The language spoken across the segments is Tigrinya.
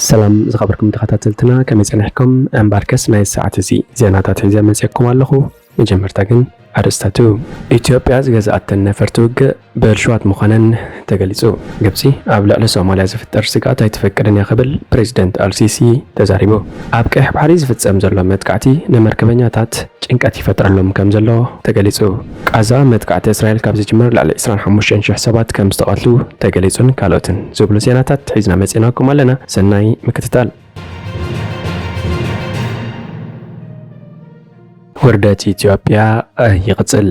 ሰላም ዝኸበርኩም ተኸታተልትና፣ ከመይ ጸኒሕኩም? እምበርከስ ናይ ሰዓት እዚ ዜናታት ሒዘ መጺአኩም ኣለኹ። መጀመርታ ግን ኣርእስታቱ። ኢትዮጵያ ዝገዝኣተን ነፈርቲ ውግእ ብልሽዋት ምዃነን ተገሊጹ። ግብጺ ኣብ ልዕሊ ሶማልያ ዝፍጠር ስግኣት ኣይትፈቅድን እያ ክብል ፕሬዚደንት ኣልሲሲ ተዛሪቡ። ኣብ ቀይሕ ባሕሪ ዝፍጸም ዘሎ መጥቃዕቲ ንመርከበኛታት ጭንቀት ይፈጥረሎም ከም ዘሎ ተገሊጹ። ቃዛ መጥቃዕቲ እስራኤል ካብ ዝጅምር ልዕሊ ዕስራን ሓሙሽተን ሽሕ ሰባት ከም ዝተቐትሉ ተገሊጹን ካልኦትን ዝብሉ ዜናታት ሒዝና መጺናኩም ኣለና። ሰናይ ምክትታል። ውርደት ኢትዮጵያ ይቕጽል።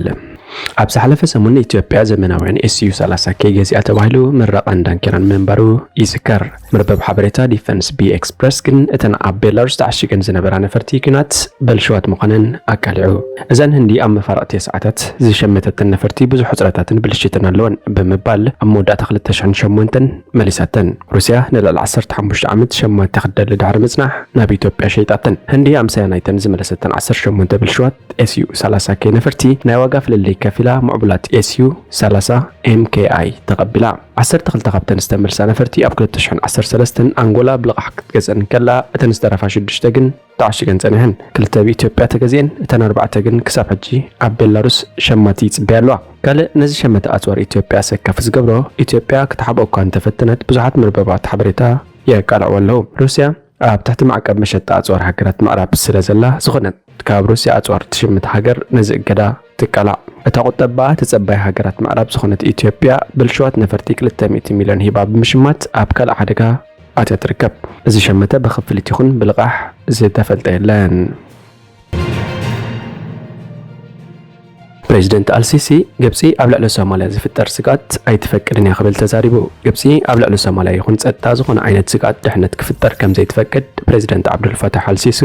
ኣብ ዝሓለፈ ሰሙን ኢትዮጵያ ዘመናውያን ኤስዩ ሰላሳ ኬ ገዚኣ ተባሂሉ ምረቓን ዳንኬራን ምንባሩ ይዝከር። መርበብ ሓበሬታ ዲፈንስ ቢ ኤክስፕረስ ግን እተን ኣብ ቤላሩስ ተዓሺገን ዝነበራ ነፈርቲ ኲናት በልሽዋት ምዃነን ኣቃሊዑ። እዘን ህንዲ ኣብ መፋርቕቲ ሰዓታት ዝሸመተተን ነፈርቲ ብዙሕ ሕጽረታትን ብልሽትን ኣለወን ብምባል ኣብ መወዳእታ ክልተ ሽሕን ሸሞንተን መሊሳተን። ሩስያ ንልዕሊ ዓሰርተ ሓሙሽተ ዓመት ሸማቲ ክትደሊ ድሕሪ ምጽናሕ ናብ ኢትዮጵያ ሸይጣተን። ህንዲ ኣምሳያ ናይተን ዝመለሰተን ዓሰርተ ሸሞንተ ብልሽዋት ኤስዩ ሰላሳ ኬ ነፈርቲ ናይ ዋጋ ፍልልይ ከፊላ ምዕቡላት ኤስዩ ሰላሳ ኤምኬኣይ ተቐቢላ። ዓሰርተ ክልተ ካብተን ዝተመልሳ ነፈርቲ ኣብ ክልተ ሽሕን ዓሰርተ ሰለስተን ኣንጎላ ብልቓሕ ክትገዝአን ከላ፣ እተን ዝተረፋ ሽዱሽተ ግን ተዓሺገን ጸኒሐን። ክልተ ብኢትዮጵያ ተገዚአን፣ እተን ኣርባዕተ ግን ክሳብ ሕጂ ኣብ ቤላሩስ ሸማቲ ይጽበያ ኣለዋ። ካልእ ነዚ ሸመተ ኣጽዋር ኢትዮጵያ ሰካፍ ዝገብሮ፣ ኢትዮጵያ ክትሓብኦ እኳ እንተፈተነት፣ ብዙሓት መርበባት ሓበሬታ የቃልዕዎ ኣለዉ። ሩስያ ኣብ ትሕቲ ማዕቀብ መሸጣ ኣጽዋር ሃገራት ምዕራብ ስለ ዘላ፣ ዝኾነት ካብ ሩስያ ኣጽዋር ትሽምት ሃገር ነዚ እገዳ ትቃላዕ። እታ ቁጠባ ተጸባይ ሃገራት ምዕራብ ዝኾነት ኢትዮጵያ፣ ብልሽዋት ነፈርቲ ክልተ ሚእቲ ሚልዮን ሂባ ብምሽማት ኣብ ካልእ ሓደጋ ኣትያ ትርከብ። እዚ ሸመተ ብኽፍሊት ይኹን ብልቓሕ ዝተፈልጠ የለን። ፕሬዚደንት ኣልሲሲ፣ ግብጺ ኣብ ልዕሊ ሶማልያ ዝፍጠር ስግኣት ኣይትፈቅድን እያ ክብል ተዛሪቡ። ግብጺ ኣብ ልዕሊ ሶማልያ ይኹን ጸጥታ ዝኾነ ዓይነት ስግኣት ድሕነት ክፍጠር ከም ዘይትፈቅድ ፕሬዚደንት ዓብዱልፈታሕ ኣልሲሲ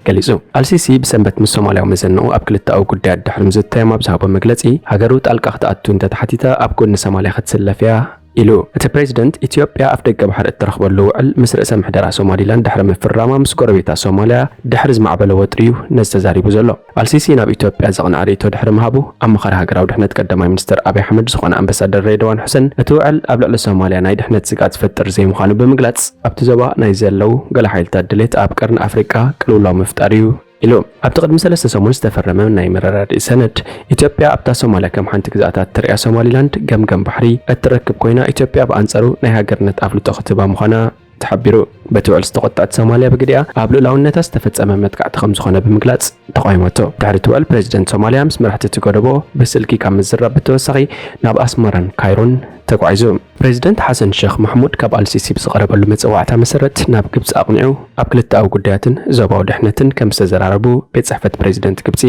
ገሊጹ። ኣልሲሲ ብሰንበት ምስ ሶማልያዊ መዘንኡ ኣብ ክልተኣዊ ጉዳያት ድሕሪ ምዝታዮም ኣብ ዝሃቦ መግለጺ፣ ሃገሩ ጣልቃ ክትኣቱ እንተተሓቲተ ኣብ ጎኒ ሶማልያ ክትስለፍ እያ ኢሉ። እቲ ፕሬዚደንት፣ ኢትዮጵያ ኣፍደገ ባሕሪ እትረኽበሉ ውዕል ምስ ርእሰ ምሕደራ ሶማሊላንድ ድሕሪ ምፍራማ፣ ምስ ጎረቤታ ሶማልያ ድሕሪ ዝማዕበለ ወጥሪ እዩ ነዚ ተዛሪቡ ዘሎ። ኣልሲሲ ናብ ኢትዮጵያ ዘቕንዐ ርእይቶ ድሕሪ ምሃቡ፣ ኣማኻሪ ሃገራዊ ድሕነት ቀዳማይ ሚኒስትር ኣብይ ኣሕመድ ዝኾነ ኣምባሳደር ሬድዋን ሑሰን፣ እቲ ውዕል ኣብ ልዕሊ ሶማልያ ናይ ድሕነት ስግኣት ዝፈጥር ዘይምዃኑ ብምግላጽ፣ ኣብቲ ዞባ ናይ ዘለዉ ገለ ሓይልታት ድሌት ኣብ ቀርኒ ኣፍሪቃ ቅልውላው ምፍጣር እዩ ኢሉ። ኣብቲ ቅድሚ ሰለስተ ሰሙን ዝተፈረመ ናይ መረዳድኢ ሰነድ፣ ኢትዮጵያ ኣብታ ሶማልያ ከም ሓንቲ ግዝኣታ እትርእያ ሶማሊላንድ ገምገም ባሕሪ እትረክብ ኮይና፣ ኢትዮጵያ ብኣንጻሩ ናይ ሃገርነት ኣፍልጦ ክትህባ ምዃና ተሓቢሩ። በቲ ውዕል ዝተቖጥዐት ሶማልያ ብግዲኣ ኣብ ልኡላውነታ ዝተፈጸመ መጥቃዕቲ ከም ዝኾነ ብምግላጽ ተቓዊሞቶ። ድሕሪ እቲ ውዕል ፕሬዚደንት ሶማልያ ምስ መራሕቲ እቲ ጎደቦ ብስልኪ ካብ ምዝራብ ብተወሳኺ ናብ ኣስመራን ካይሮን ተጓዒዙ። ፕሬዚደንት ሓሰን ሸኽ ማሕሙድ ካብ ኣልሲሲ ብዝቐረበሉ መጸዋዕታ መሰረት ናብ ግብጺ ኣቕኒዑ ኣብ ክልተኣዊ ጉዳያትን ዞባዊ ድሕነትን ከም ዝተዘራረቡ ቤት ጽሕፈት ፕሬዚደንት ግብጺ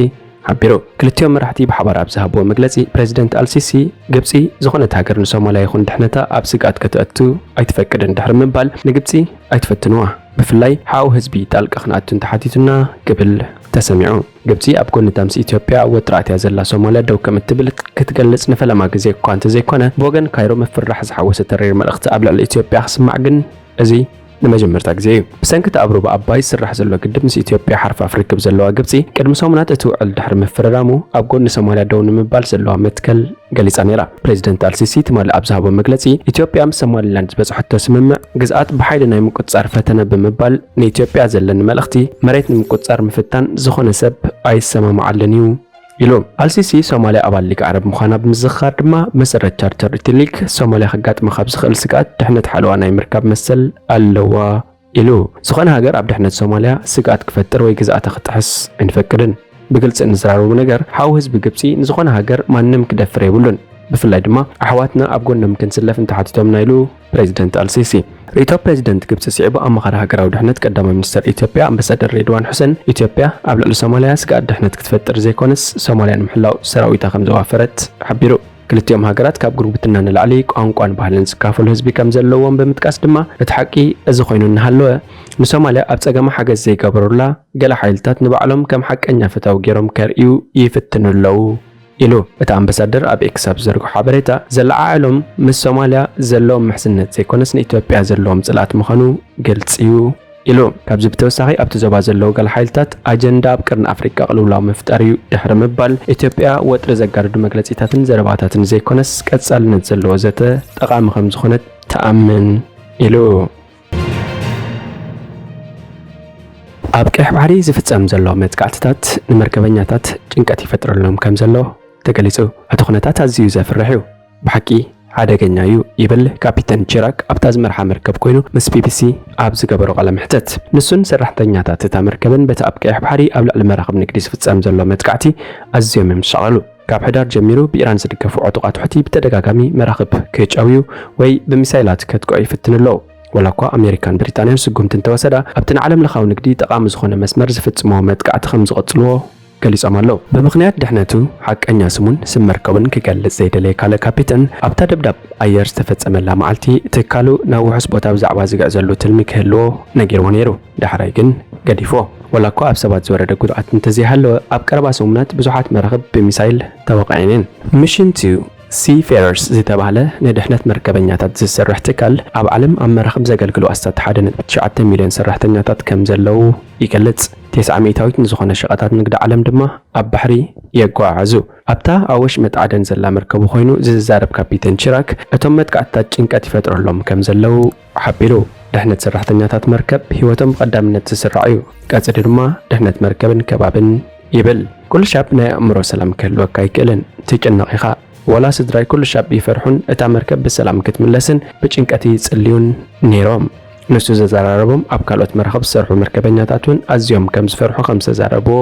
ሓቢሩ። ክልቲኦም መራሕቲ ብሓባር ኣብ ዝሃብዎ መግለጺ፣ ፕሬዚደንት ኣልሲሲ፣ ግብጺ ዝኾነት ሃገር ንሶማልያ ይኹን ድሕነታ ኣብ ስግኣት ከተእቱ ኣይትፈቅድን ድሕሪ ምባል፣ ንግብጺ ኣይትፈትንዋ፣ ብፍላይ ሓው ህዝቢ ጣልቃ ክንኣቱ እንተሓቲቱና ክብል ተሰሚዑ። ግብጺ ኣብ ጎኒ እታ ምስ ኢትዮጵያ ኣብ ወጥሪ ኣትያ ዘላ ሶማልያ ደው ከም እትብል ክትገልጽ ንፈለማ ግዜ እኳ እንተዘይኮነ፣ ብወገን ካይሮ ምፍርራሕ ዝሓወሰ ተሪር መልእኽቲ ኣብ ልዕሊ ኢትዮጵያ ክስማዕ ግን እዚ ንመጀመርታ ግዜ እዩ። ብሰንኪ እቲ ኣብ ሩባ ኣባይ ዝስራሕ ዘሎ ግድብ ምስ ኢትዮጵያ ሓርፋፍ ርክብ ዘለዋ ግብጺ፣ ቅድሚ ሰሙናት እቲ ውዕል ድሕሪ ምፍርራሙ ኣብ ጎኒ ሶማልያ ደው ንምባል ዘለዋ መትከል ገሊጻ ነይራ። ፕሬዚደንት ኣልሲሲ ትማሊ ኣብ ዝሃቦ መግለጺ፣ ኢትዮጵያ ምስ ሶማሊላንድ ዝበጽሐቶ ስምምዕ ግዝኣት ብሓይሊ ናይ ምቁጽጻር ፈተነ ብምባል፣ ንኢትዮጵያ ዘለኒ መልእኽቲ፣ መሬት ንምቁጽጻር ምፍታን ዝኾነ ሰብ ኣይሰማማዓሉን እዩ ኢሉ። ኣልሲሲ ሶማልያ ኣባል ሊግ ዓረብ ምዃና ብምዝኽኻር ድማ፣ መሰረት ቻርተር እቲ ሊግ፣ ሶማልያ ከጋጥማ ካብ ዝኽእል ስግኣት ድሕነት ሓለዋ ናይ ምርካብ መሰል ኣለዋ ኢሉ። ዝኾነ ሃገር ኣብ ድሕነት ሶማልያ ስግኣት ክፈጥር ወይ ግዝኣታ ክጥሕስ ኣይንፈቅድን። ብግልጺ እንዝራረቡ ነገር፣ ሓው ህዝቢ ግብጺ ንዝኾነ ሃገር ማንም ክደፍር የብሉን። ብፍላይ ድማ ኣሕዋትና ኣብ ጎኖም ክንስለፍ እንተሓቲቶምና ኢሉ ፕሬዚደንት ኣልሲሲ። ርእይቶ ፕሬዚደንት ግብጺ ስዒቡ ኣማኻሪ ሃገራዊ ድሕነት ቀዳማይ ሚኒስተር ኢትዮጵያ ኣምባሳደር ሬድዋን ሑሰን፣ ኢትዮጵያ ኣብ ልዕሊ ሶማልያ ስግኣት ድሕነት ክትፈጥር ዘይኮነስ ሶማልያ ንምሕላው ሰራዊታ ከም ዘዋፈረት ሓቢሩ። ክልቲኦም ሃገራት ካብ ጉርብትና ንላዕሊ ቋንቋን ባህልን ዝካፈሉ ህዝቢ ከም ዘለዎም ብምጥቃስ ድማ፣ እቲ ሓቂ እዚ ኮይኑ እናሃለወ፣ ንሶማልያ ኣብ ጸገማ ሓገዝ ዘይገበሩላ ገለ ሓይልታት ንባዕሎም ከም ሓቀኛ ፈታዊ ገይሮም ከርእዩ ይፍትኑ ኣለዉ ኢሉ። እቲ ኣምባሳደር ኣብ ኤክስ ኣብ ዝዘርግሖ ሓበሬታ፣ ዘለዓዕሎም ምስ ሶማልያ ዘለዎም ምሕዝነት ዘይኮነስ ንኢትዮጵያ ዘለዎም ጽልኣት ምዃኑ ግልጺ እዩ ኢሉ። ካብዚ ብተወሳኺ ኣብቲ ዞባ ዘለዉ ገለ ሓይልታት ኣጀንዳ ኣብ ቀርኒ ኣፍሪቃ ቅልውላው ምፍጣር እዩ ድሕሪ ምባል፣ ኢትዮጵያ ወጥሪ ዘጋድዱ መግለጺታትን ዘረባታትን ዘይኮነስ ቀጻልነት ዘለዎ ዘተ ጠቓሚ ከም ዝኾነ ትኣምን ኢሉ። ኣብ ቀይሕ ባሕሪ ዝፍጸም ዘሎ መጥቃዕትታት ንመርከበኛታት ጭንቀት ይፈጥረሎም ከም ዘሎ ተገሊጹ። እቲ ኩነታት ኣዝዩ ዘፍርሕ እዩ፣ ብሓቂ ሓደገኛ እዩ፣ ይብል ካፒተን ቺራክ ኣብታ ዝመርሓ መርከብ ኮይኑ ምስ ቢቢሲ ኣብ ዝገበሮ ቃለ መሕተት። ንሱን ሰራሕተኛታት እታ መርከብን በቲ ኣብ ቀይሕ ባሕሪ ኣብ ልዕሊ መራኽብ ንግዲ ዝፍጸም ዘሎ መጥቃዕቲ ኣዝዮም እዮም ዝሻቐሉ። ካብ ሕዳር ጀሚሩ ብኢራን ዝድገፉ ዕጡቓት ሑቲ ብተደጋጋሚ መራኽብ ክጨውዩ ወይ ብሚሳይላት ከጥቅዑ ይፍትኑ ኣለዉ። ወላ እኳ ኣሜሪካን ብሪጣንያን ስጉምቲ እንተወሰዳ፣ ኣብቲ ንዓለም ለኻዊ ንግዲ ጠቓሚ ዝኾነ መስመር ዝፍጽምዎ መጥቃዕቲ ከም ዝቐጽልዎ ገሊጾም ኣለዉ። ብምኽንያት ድሕነቱ ሓቀኛ ስሙን ስም መርከቡን ክገልጽ ዘይደለየ ካልእ ካፒተን፣ ኣብታ ደብዳብ ኣየር ዝተፈጸመላ መዓልቲ ትካሉ ናብ ውሑስ ቦታ ብዛዕባ ዝግዕዘሉ ትልሚ ክህልዎ ነጊርዎ ነይሩ። ዳሕራይ ግን ገዲፍዎ። ወላ እኳ ኣብ ሰባት ዝወረደ ጉድኣት እንተዘይሃለወ፣ ኣብ ቀረባ ሰሙናት ብዙሓት መራኽብ ብሚሳይል ተወቒዐን እየን። ሚሽን ቱ ሲፌረርስ ዝተባህለ ንድሕነት መርከበኛታት ዝሰርሕ ትካል፣ ኣብ ዓለም ኣብ መራኽብ ዘገልግሉ ኣስታት ሓደ ነጥቢ ትሽዓተ ሚልዮን ሰራሕተኛታት ከም ዘለዉ ይገልጽ። ተስዓ ሚእታዊት ንዝኾነ ሸቐጣት ንግዲ ዓለም ድማ ኣብ ባሕሪ የጓዓዕዙ። ኣብታ ኣብ ወሽመጥ ዓደን ዘላ መርከቡ ኮይኑ ዝዛረብ ካፒተን ቺራክ፣ እቶም መጥቃዕትታት ጭንቀት ይፈጥረሎም ከም ዘለዉ ሓቢሩ። ድሕነት ሰራሕተኛታት መርከብ ህይወቶም ብቐዳምነት ዝስራዕ እዩ፣ ቀጺሉ ድማ ድሕነት መርከብን ከባብን ይብል። ኩሉ ሻብ ናይ ኣእምሮ ሰላም ክህልወካ ኣይክእልን። ትጭነቕ ኢኻ። ወላ ስድራይ ኩሉ ሻብ ይፈርሑን እታ መርከብ ብሰላም ክትምለስን ብጭንቀት ይጽልዩን ነይሮም። ንሱ ዘዘራረቦም ኣብ ካልኦት መራኽብ ዝሰርሑ መርከበኛታት እውን ኣዝዮም ከም ዝፈርሑ ከም ዝተዛረብዎ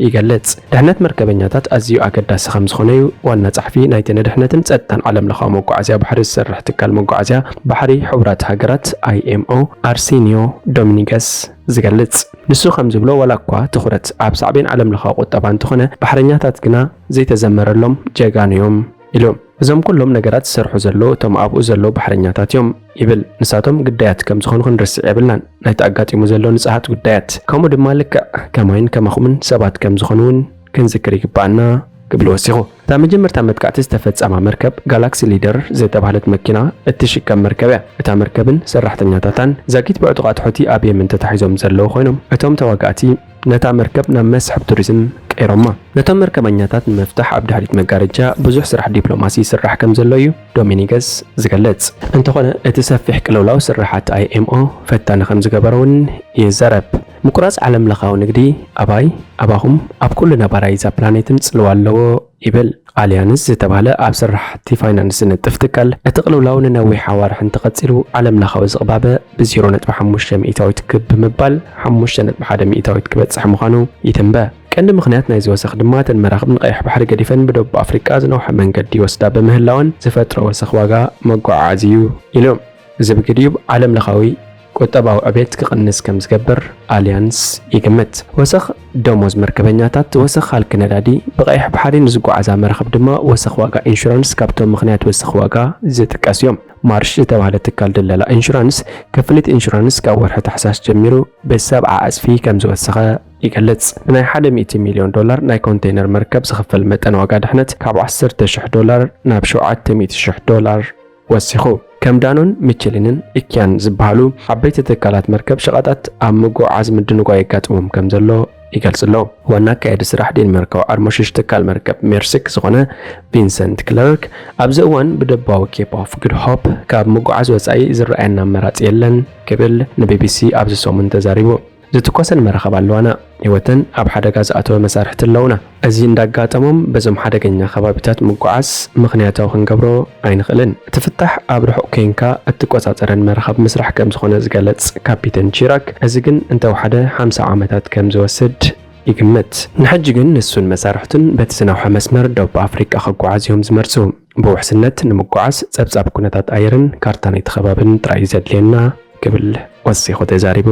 ይገልጽ። ድሕነት መርከበኛታት ኣዝዩ ኣገዳሲ ከም ዝኾነ እዩ ዋና ጸሓፊ ናይቲ ንድሕነትን ጸጥታን ዓለም ለኻዊ መጓዓዝያ ባሕሪ ዝሰርሕ ትካል መጓዓዝያ ባሕሪ ሕቡራት ሃገራት ኣይኤምኦ ኣርሲኒዮ ዶሚኒገስ ዝገልጽ። ንሱ ከም ዝብሎ፣ ዋላ እኳ ትኹረት ኣብ ሳዕቤን ዓለም ለኻዊ ቁጠባ እንተኾነ፣ ባሕረኛታት ግና ዘይተዘመረሎም ጀጋኑ እዮም ኢሉ። እዞም ኩሎም ነገራት ዝሰርሑ ዘለዉ እቶም ኣብኡ ዘለዉ ባሕረኛታት እዮም ይብል። ንሳቶም ግዳያት ከም ዝኾኑ ክንርስዕ የብልናን። ናይቲ ኣጋጢሙ ዘሎ ንጽሃት ጉዳያት፣ ከምኡ ድማ ልክዕ ከማይን ከማኹምን ሰባት ከም ዝኾኑ እውን ክንዝክር ይግባኣና ክብል ወሲኹ። እታ መጀመርታ መጥቃዕቲ ዝተፈጸማ መርከብ ጋላክሲ ሊደር ዝተባህለት መኪና እትሽከም መርከብ እያ። እታ መርከብን ሰራሕተኛታታን ዛጊት ብዕጡቓት ሑቲ ኣብ የመን ተታሒዞም ዘለዉ ኮይኖም፣ እቶም ተዋጋእቲ ነታ መርከብ ናብ መስሕብ ቱሪዝም ቀይሮማ። ነቶም መርከበኛታት ንምፍታሕ ኣብ ድሕሪት መጋረጃ ብዙሕ ስራሕ ዲፕሎማሲ ይስራሕ ከም ዘሎ እዩ ዶሚኒገስ ዝገልጽ። እንተኾነ፣ እቲ ሰፊሕ ቅልውላው ስርሓት ኣይኤምኦ ፈታኒ ከም ዝገበሮ እውን ይዛረብ። ምቁራጽ ዓለም ለኻዊ ንግዲ ኣባይ ኣባኹም ኣብ ኩሉ ነባራይ እዛ ፕላኔትን ጽልዋ ኣለዎ ይብል። ኣልያንስ ዝተባህለ ኣብ ስራሕቲ ፋይናንስ ዝነጥፍ ትካል፣ እቲ ቅልውላው ንነዊሕ ኣዋርሕ እንተቐጺሉ፣ ዓለም ለኻዊ ዝቕባበ ብዜሮ ነጥቢ ሓሙሽተ ሚእታዊት ክብ ብምባል ሓሙሽተ ነጥቢ ሓደ ሚእታዊት ክበጽሕ ምዃኑ ይትንበ። ቀንዲ ምኽንያት ናይዚ ወሰኽ ድማ እተን መራኽብ ንቀይሕ ባሕሪ ገዲፈን ብደቡብ ኣፍሪቃ ዝነውሐ መንገዲ ይወስዳ ብምህላወን ዝፈጥሮ ወሰኽ ዋጋ መጓዓዓዚ እዩ ኢሉ። እዚ ብግዲኡ ዓለም ለኻዊ ቁጠባዊ ዕቤት ክቕንስ ከም ዝገብር ኣልያንስ ይግምት። ወሰኽ ደሞዝ መርከበኛታት፣ ወሰኽ ሃልኪ ነዳዲ፣ ብቐይሕ ባሕሪ ንዝጓዓዛ መራኽብ ድማ ወሰኽ ዋጋ ኢንሹራንስ ካብቶም ምኽንያት ወሰኽ ዋጋ ዝጥቀስ እዮም። ማርሽ ዝተባህለ ትካል ድለላ ኢንሹራንስ፣ ክፍሊት ኢንሹራንስ ካብ ወርሒ ታሕሳስ ጀሚሩ ብሰብዓ ዕጽፊ ከም ዝወሰኸ ይገልጽ። ንናይ ሓደ ሚእቲ ሚልዮን ዶላር ናይ ኮንቴይነር መርከብ ዝኽፈል መጠን ዋጋ ድሕነት ካብ ዓሰርተ ሽሕ ዶላር ናብ ሸውዓተ ሚእቲ ሽሕ ዶላር ወሲኹ። ከም ዳኖን ሚችሊንን ኢኪያን ዝበሃሉ ዓበይቲ ትካላት መርከብ ሸቐጣት ኣብ ምጉዕዓዝ ምድንጓይ የጋጥሞም ከም ዘሎ ይገልጽ ኣሎ። ዋና ኣካያዲ ስራሕ ዴንማርካዊ ዓርሞሽሽ ትካል መርከብ ሜርሲክ ዝኾነ ቪንሰንት ክለርክ፣ ኣብዚ እዋን ብደቡባዊ ኬፕ ኦፍ ጉድ ሆፕ ካብ ምጉዓዝ ወጻኢ ዝረኣየና ኣማራጺ የለን ክብል ንቢቢሲ ኣብዚ ሰሙን ተዛሪቡ። ዝትኮሰን መራኸብ ኣለዋና፣ ህይወተን ኣብ ሓደጋ ዝኣተወ መሳርሕቲ ኣለውና። እዚ እንዳጋጠሞም በዞም ሓደገኛ ከባቢታት ምጉዓዝ ምኽንያታዊ ክንገብሮ ኣይንኽእልን። እቲ ፍታሕ ኣብ ርሑቕ ኬንካ እትቆጻጸረን መራኸብ ምስራሕ ከም ዝኾነ ዝገለጽ ካፒተን ቺራክ፣ እዚ ግን እንተወሓደ ሓምሳ ዓመታት ከም ዝወስድ ይግመት። ንሕጂ ግን ንሱን መሳርሕቱን በቲ ዝነውሐ መስመር ደቡብ ኣፍሪቃ ክጓዓዝ እዮም ዝመርጹ። ብውሕስነት ንምጉዓዝ ጸብጻብ ኩነታት ኣየርን ካርታ ናይቲ ከባብን ጥራይ እዩ ዘድልየና ክብል ወሲኹ ተዛሪቡ።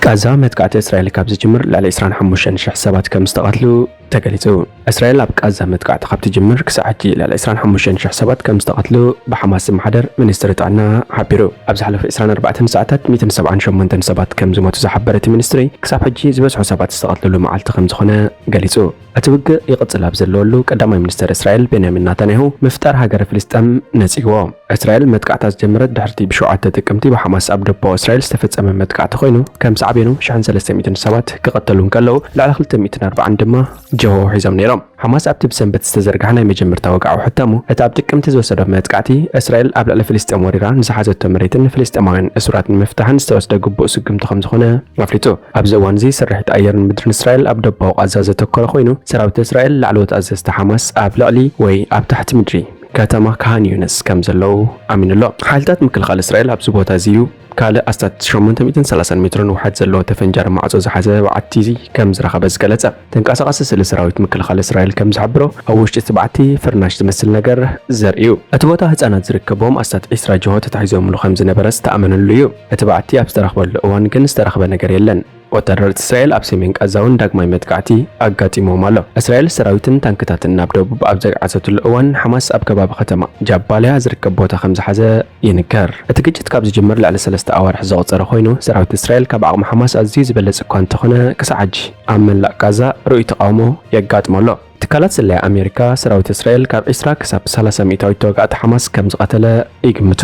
ቃዛ መጥቃዕቲ እስራኤል ካብ ዝጅምር ልዕሊ ዕስራን ሓሙሽተን ሽሕ ሰባት ከም ዝተቐትሉ ተገሊጹ። እስራኤል ኣብ ቃዛ መጥቃዕቲ ካብ ትጅምር ክሳዕ ሕጂ ልዕሊ ዕስራን ሓሙሽተን ሽሕ ሰባት ከም ዝተቐትሉ ብሓማስ ዝመሓደር ሚኒስትሪ ጥዕና ሓቢሩ። ኣብ ዝሓለፈ ዕስራን ኣርባዕተን ሰዓታት ሚእትን ሰብዓን ሸሞንተን ሰባት ከም ዝሞቱ ዝሓበረ እቲ ሚኒስትሪ፣ ክሳብ ሕጂ ዝበዝሑ ሰባት ዝተቐትልሉ መዓልቲ ከም ዝኾነ ገሊጹ። እቲ ውግእ ይቕጽል ኣብ ዘለወሉ፣ ቀዳማይ ሚኒስተር እስራኤል ቤንያሚን ናታንያሁ ምፍጣር ሃገረ ፍልስጤም ነጺግዎ። እስራኤል መጥቃዕታ ዝጀመረት ድሕርቲ ብሸውዓተ ጥቅምቲ ብሓማስ ኣብ ደቡባዊ እስራኤል ዝተፈጸመ መጥቃዕቲ ኮይኑ፣ ከም ሳዕቤኑ ሽሕን ሰለስተ ሚእትን ሰባት ክቐተሉ እንከለዉ፣ ልዕሊ ክልተ ሚእትን ኣርባዓን ድማ ኔታንያሁ ሒዞም ነይሮም። ሓማስ ኣብቲ ብሰንበት ዝተዘርግሐ ናይ መጀመርታ ወግዓዊ ሕታሙ፣ እቲ ኣብ ጥቅምቲ ዝወሰዶ መጥቃዕቲ፣ እስራኤል ኣብ ልዕሊ ፍልስጤም ወሪራ ንዝሓዘቶ መሬትን ፍልስጤማውያን እሱራት ንምፍታሕን ዝተወስደ ግቡእ ስጉምቲ ከም ዝኾነ ኣፍሊጡ። ኣብዚ እዋን እዚ ስርሒት ኣየርን ምድርን እስራኤል ኣብ ደቡባዊ ቃዛ ዘተኮረ ኮይኑ፣ ሰራዊት እስራኤል ላዕለዎት ኣዘዝቲ ሓማስ ኣብ ልዕሊ ወይ ኣብ ታሕቲ ምድሪ ከተማ ካሃን ዩንስ ከም ዘለዉ ኣሚኑ ኣሎ። ሓይልታት ምክልኻል እስራኤል ኣብዚ ቦታ እዚ እዩ ካልእ ኣስታት ሸሞንተ ሚእትን ሰላሳን ሜትሮ ንውሓት ዘለዎ ተፈንጃሪ ማዕጾ ዝሓዘ በዓቲ ከም ዝረኸበ ዝገለጸ። ተንቀሳቓሲ ስእሊ ሰራዊት ምክልኻል እስራኤል ከም ዝሕብሮ፣ ኣብ ውሽጢ እቲ በዓቲ ፍርናሽ ዝመስል ነገር ዘርኢ እዩ። እቲ ቦታ ህጻናት ዝርከብዎም ኣስታት ዒስራ ጅሆ ተታሒዞምሉ ከም ዝነበረ ዝተኣመነሉ እዩ። እቲ በዓቲ ኣብ ዝተረኽበሉ እዋን ግን ዝተረኽበ ነገር የለን። ወታደራት እስራኤል ኣብ ሰሜን ቃዛ እውን ዳግማይ መጥቃዕቲ ኣጋጢሞም ኣሎ። እስራኤል ሰራዊትን ታንክታትን ናብ ደቡብ ኣብ ዘግዓዘትሉ እዋን፣ ሓማስ ኣብ ከባቢ ከተማ ጃባልያ ዝርከብ ቦታ ከም ዝሓዘ ይንገር። እቲ ግጭት ካብ ዝጅምር ልዕሊ ሰለስተ ኣዋርሕ ዘቑጸረ ኮይኑ፣ ሰራዊት እስራኤል ካብ ዓቕሚ ሓማስ ኣዝዩ ዝበለጸ እኳ እንተኾነ፣ ክሳዕ ሕጂ ኣብ መላእ ቃዛ ርኡይ ተቓውሞ የጋጥሞ ኣሎ። ትካላት ስለያ ኣሜሪካ፣ ሰራዊት እስራኤል ካብ ዒስራ ክሳብ ሰላሳ ሚእታዊት ተዋጋእቲ ሓማስ ከም ዝቐተለ ይግምቱ።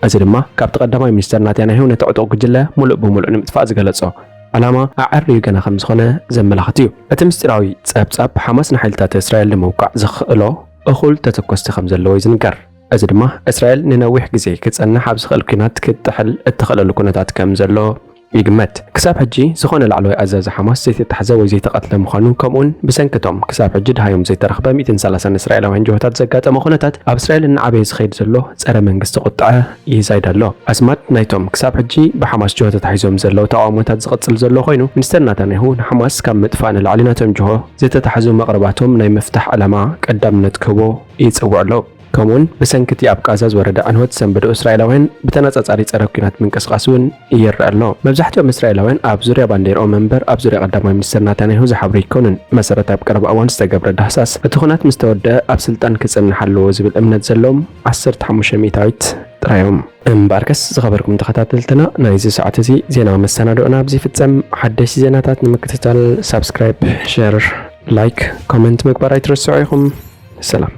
እዚ ድማ ካብቲ ቀዳማይ ሚኒስተር ናታንያሁ ነቲ ዕጡቕ ጉጅለ ምሉእ ብምሉእ ንምጥፋእ ዝገለጾ ዕላማ ኣዐርዩ ገና ከም ዝኾነ ዘመላኽት እዩ። እቲ ምስጢራዊ ጸብጻብ፣ ሓማስ ንሓይልታት እስራኤል ንምውቃዕ ዘኽእሎ እኹል ተተኮስቲ ከም ዘለዎ እዩ ዝንገር። እዚ ድማ እስራኤል ንነዊሕ ግዜ ክጸንሕ ኣብ ዝኽእል ኲናት ክትጥሕል እትኽእለሉ ኩነታት ከም ዘሎ ይግመት። ክሳብ ሕጂ ዝኾነ ላዕለዋይ ኣዛዚ ሓማስ ዘይተታሕዘ ወይ ዘይተቐትለ ምዃኑ፣ ከምኡውን ብሰንክቶም ክሳብ ሕጂ ደሃዮም ዘይተረኽበ ሚእትን ሰላሳን እስራኤላውያን ጅሆታት ዘጋጠመ ኩነታት፣ ኣብ እስራኤል እናዓበየ ዝኸይድ ዘሎ ጸረ መንግስቲ ቁጥዐ ይዛይድ ኣሎ። ኣስማት ናይቶም ክሳብ ሕጂ ብሓማስ ጅሆ ተታሒዞም ዘለዉ ተቓውሞታት ዝቕጽል ዘሎ ኮይኑ፣ ሚኒስተር ናታንያሁ ንሓማስ ካብ ምጥፋእ ንላዕሊ ናቶም ጅሆ ዝተታሕዙ መቕርባቶም ናይ ምፍታሕ ዕላማ ቀዳምነት ክህቦ ይጽውዕ ኣሎ። ከምኡውን ብሰንኪ እቲ ኣብ ቃዛ ዝወረደ ዕንወት ዝሰንበዱ እስራኤላውያን ብተነጻጻሪ ጸረ ኲናት ምንቅስቓስ እውን ይረአ ኣሎ። መብዛሕትኦም እስራኤላውያን ኣብ ዙርያ ባንዴርኦም እምበር ኣብ ዙርያ ቀዳማይ ሚኒስተር ናታንያሁ ዝሓብሩ ኣይኮኑን። መሰረት ኣብ ቀረባ እዋን ዝተገብረ ዳህሳስ፣ እቲ ኲናት ምስ ተወደአ ኣብ ስልጣን ክጸንሕ ኣለዎ ዝብል እምነት ዘለዎም ዓሰርተ ሓሙሽተ ሚእታዊት ጥራይ እዮም። እምበኣርከስ ዝኸበርኩም ተኸታተልትና፣ ናይዚ ሰዓት እዚ ዜናዊ መሰናድኦና ኣብዚ ይፍጸም። ሓደሽቲ ዜናታት ንምክትታል ሳብስክራይብ፣ ሸር፣ ላይክ፣ ኮመንት ምግባር ኣይትረስዑ ኢኹም። ሰላም።